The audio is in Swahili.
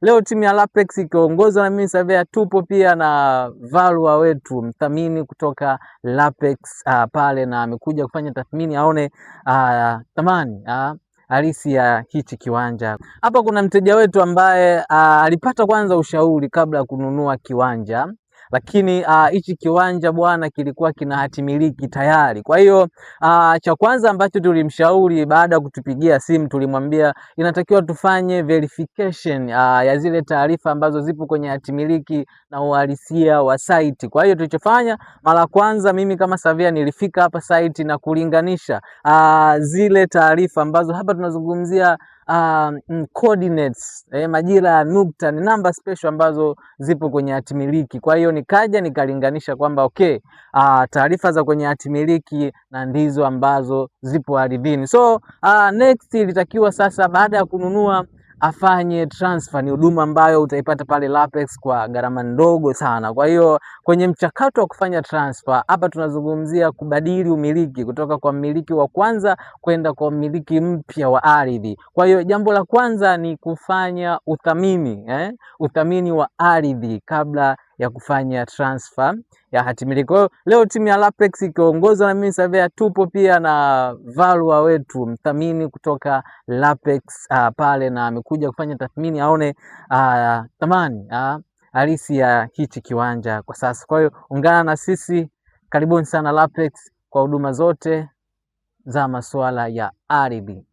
Leo timu ya Lapex ikiongozwa na mimi Surveyor, tupo pia na valua wetu mthamini kutoka Lapex pale, na amekuja kufanya tathmini aone thamani halisi ya hichi kiwanja. Hapa kuna mteja wetu ambaye alipata kwanza ushauri kabla ya kununua kiwanja, lakini hichi kiwanja bwana kilikuwa kina hatimiliki tayari. Kwa hiyo cha kwanza ambacho tulimshauri baada ya kutupigia simu, tulimwambia inatakiwa tufanye verification ya zile taarifa ambazo zipo kwenye hatimiliki na uhalisia wa site. Kwa hiyo tulichofanya mara kwanza, mimi kama Savia nilifika hapa site na kulinganisha zile taarifa ambazo hapa tunazungumzia coordinates, majira ya nukta ni namba special ambazo zipo kwenye hatimiliki. Kwa hiyo nikaja nikalinganisha kwamba okay, taarifa za kwenye hatimiliki na ndizo ambazo zipo ardhini. So next ilitakiwa sasa baada ya kununua afanye transfer. Ni huduma ambayo utaipata pale Lapex kwa gharama ndogo sana. Kwa hiyo kwenye mchakato wa kufanya transfer hapa tunazungumzia kubadili umiliki kutoka kwa mmiliki wa kwanza kwenda kwa mmiliki mpya wa ardhi. Kwa hiyo jambo la kwanza ni kufanya uthamini, uthamini wa ardhi kabla ya kufanya transfer ya hatimiliki. Kwa hiyo leo timu ya Lapex ikiongozwa na mimi Surveyor, tupo pia na valua wetu mthamini kutoka Lapex pale, na amekuja kufanya tathmini aone thamani halisi ya hichi kiwanja kwa sasa. Kwa hiyo ungana na sisi, karibuni sana Lapex kwa huduma zote za masuala ya ardhi.